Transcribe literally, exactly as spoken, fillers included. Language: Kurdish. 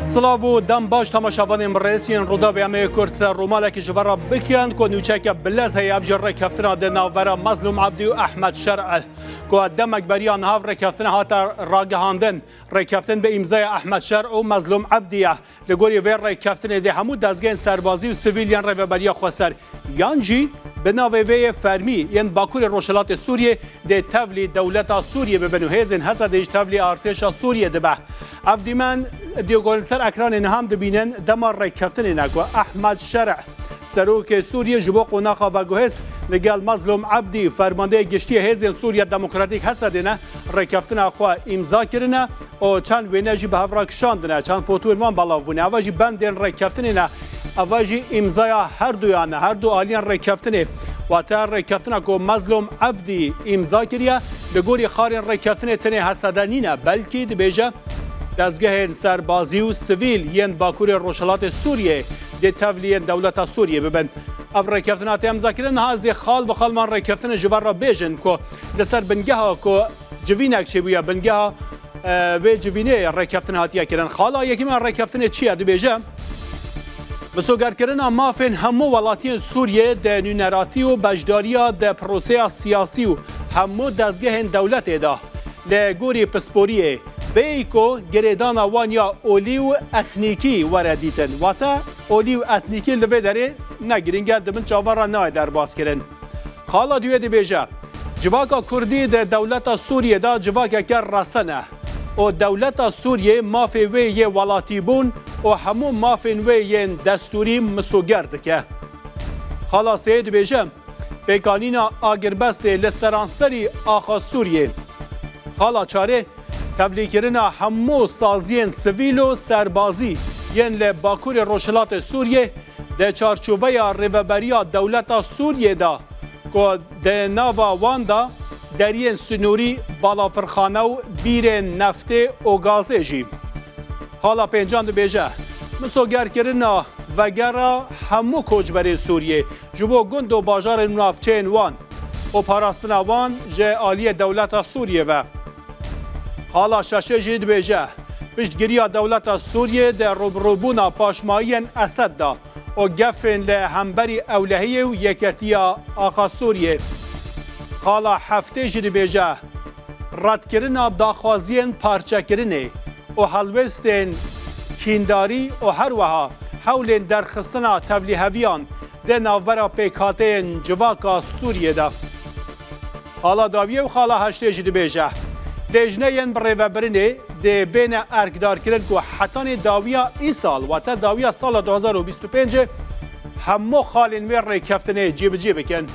Silav û dem baş temaşevanên birêz yên Rûdawê, em ê kurt rûmalekî ji ve re bikin ku nûçeke bilez heye, ev jî rêkeftina di navbera Mezlûm Ebdî û Ehmed Şer'e ku demek beriya niha ev rêkeftina hate ragihandin. Rêkeftin bi îmzaya Ehmed Şer û Mezlûm Ebdî ye. Li gorî vê rêkeftinê dê hemû dezgehên serbazî û sivîl yên Rêveberiya Xweser yan jî bi navê vê yê fermî yên Bakurê Rojhilatê Sûriyê dê tevlî dewleta Sûriyê bibin û hêzên Hesedê jî tevlî artêşa Sûriyê dibe. Ev dîmen dê ku li ser ekranê niha em dibînin dema rêkeftinê ne ku Ehmed Şer'e, serokê Sûriyê ji bo qonaxa veguhêz li gel Mezlûm Ebdî, fermandeyê giştî yê Hêzên Sûriya Demokratîk Hesedê ne rêkeftina xwe îmza kirine û çend wêne jî bi hev re kişandine, çend fotoyên wan belav bûne. Eva jî bendên rêkeftinê ne, eva jî îmzaya her duyan e, her du aliyên rêkeftinê. Wate rêkeftina ku Mezlûm Ebdî îmza kiriye, li gorî xalên rêkeftinê tenê Hesede nîne, belkî dibêje dezgehên serbazî û sivîl yên Bakurê Rojhilatê Sûriyê dê tevlî yên dewleta Sûriyê bibin. Ev rêkeftina tê îmzakirin, niha ez dê xal bi xal van rêkeftinê ji ve re bêjin ku li ser bingeha ku civînek çêbûye, bingeha, e, vê civînê rêkeftin hatiye kirin. Xala yekîm a rêkeftinê çi ye? Dibêje, misogerkirina mafên hemû welatiyên Sûriyê di nûneratî û beşdariya di proseya siyasî û hemû dezgehên dewletê de li gorî pisporiyê, bêyî ku girêdana wan ya olî û etnîkî were dîtin. Wate olî û etnîkî li vê derê ne girîng e, di bin çavan re nayê derbas kirin. Xala duyê dibêje, civaka kurdî di dewleta Sûriyê de civakeke resen e û dewleta Sûriyê mafê wê yê welatîbûn û hemû mafên wê yên destûrî misoger dike. Xala sêyê dibêje, pêkanîna agirbestê li seranserî axa Sûriyê. Xala çarê, tevlîkirina hemû saziyên sivîl û serbazî yên li Bakurê Rojhilatê Sûriyê di çarçoveya rêveberiya dewleta Sûriyê de ku di nava wan de deriyên sinûrî, balafirxane û bîrên neftê û gazê jî. Xala pêncan dibêje, misogerkirina vegera hemû koçberên Sûriyê ji bo gund û bajarên û navçeyên wan û parastina wan ji aliyê dewleta Sûriyê ve. Xala şeşê jî dibêje, piştgiriya dewleta Sûriyê di rûbirûbûna paşmayiyên Esed de û gefên li hemberî ewlehiyê û yeketiya axa Sûriyê. Xala heftê jî dibêje, redkirina daxwaziyên parçekirinê û helwestên kîndarî û her wiha hewlên derxistina tevlîheviyan di navbera pêkhateyên civaka Sûriyê de. Xala dawiyê û xala heştê jî dibêje, lêjneyên birêvebirinê dê bêne erkdarkirin ku hetanî dawiya îsal, wate dawiya sala du hazar û bîst û pêncê, hemû xalên wê rêkeftinê cîbicî bikin.